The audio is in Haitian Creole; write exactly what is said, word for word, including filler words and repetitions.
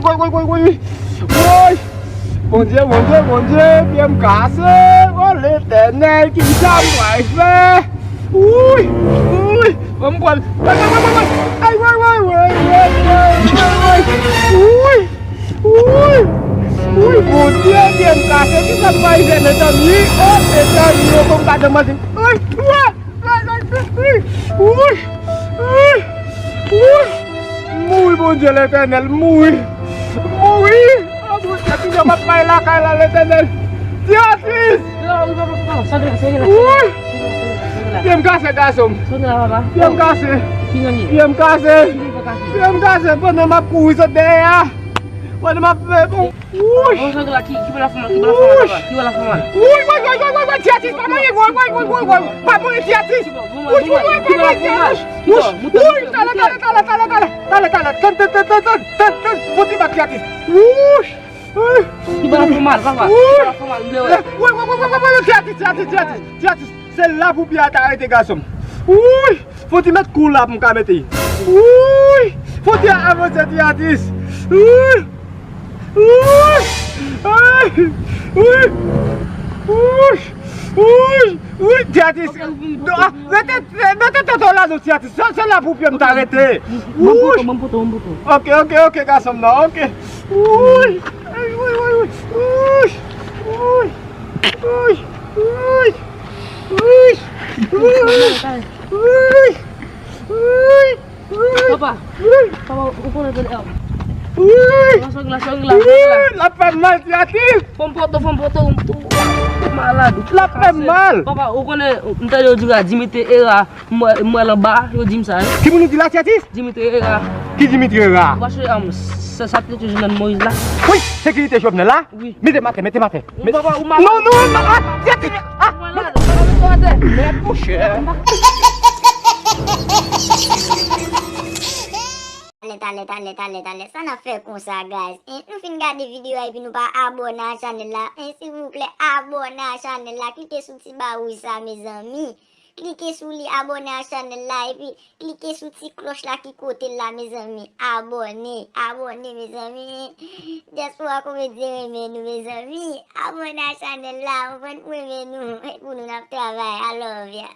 Woy, woy, woy, woy. Woy. Bondye, Bondye, Bondye, pye m kase. O Letènèl, ki sa m pral fè? Woy, woy. Ban m pran. Woy, woy, woy, woy, woy. Ay, woy, woy, woy, woy, woy, woy. Woy. Woy. Woy, Bondye, pye m kase. Ki sa m pral fè, mezanmi? O, mezanmi, yo, konn pa demanti. Woy, woy. Woy! Woy! Woy! Mouri, Bondye Letènèl, mouri! Mouri! O Bondye, kijan m ap bay lakay la, Letènèl? Ti atis! Woy! Pye m kase, gason m. Pye m kase. Pye m kase. Pye m kase. Pandan m ap kouri sot dèyè a. Pandan m ap fè bon. Wouch! Bon, Zangla, ki, ki bò l ap fè mal, ki bò l ap fè mal, papa? Ki bò l ap fè mal? Wouch, wouch, wouch, wouch, wouch, ti atis, pa manyen, wouch, wouch, wouch, wouch, wouch, pa manyen ti atis. Wouch, wouch, wouch, pa manyen ti atis. Wouch, wouch, talè, talè, talè, talè, talè, talè, talè, tann, tann, tann, tann, tann, tann, fò ti bat ti atis. Wouch! Ki bò l ap fè mal, papa? Ki bò l ap fè mal, m vle wè. Wouch, wouch, wouch, wouch, wouch, ti atis, ti atis, ti atis, ti atis. Se la pou pye a ta rete, gason m. Wouch! Fò ti met kou la pou m ka mete. Wouch! Fò ti avanse, ti atis. Wouch! Wouch! Ay! Wouch! Wouch! Wouch! Wouch! Ti atis. Non, ah, mete, mete tete w la non, ti atis. Se, se la pou pye m ta rete. Wouch! Ok, ok, ok, gason m nan, ok. Wouch! Ay, wouch, wouch, wouch! Wouch! Wouch! Wouch! Wouch! Wouch! Papa, papa, ou konnen tande, ah. Papa, sòk la, sòk la, sòk la. L ap fè m mal, ti atis. Fò m poto, fò m poto, m tou malad. L ap fè m mal. Papa, ou konnen, m tande yo di la, Dimitri Era, m wè, m wè l anba, yo di m sa, wi. Ki moun ou di la, ti atis? Dimitri Era. Ki Dimitri Era? Ou pa sonje, um, sa, sa te jwenn Moyiz la? Wi, sekirite Jovenel la? Wi. Mete m atè, mete m atè. Papa, ou malad. Non, non, non, ah, ti atis, ah, mete m atè. Mèd, monchè. Talè, talè, talè, talè, talè. Sa n ap fè konsa, guys? En, nou fin gade videyo a epi nou pa abòne a chanèl la. En, silvouplè, abòne a chanèl la. Klike sou ti ba wouj sa, mezanmi. Klike sou li, abòne a chanèl la, epi klike sou ti klòch la ki kote l la, mezanmi. Abòne, abòne, mezanmi. Dyaspora Komedyen renmen nou, mezanmi. Abòne a chanèl la, konprann, pou renmen nou. E pou nou n ap travay. I love ya.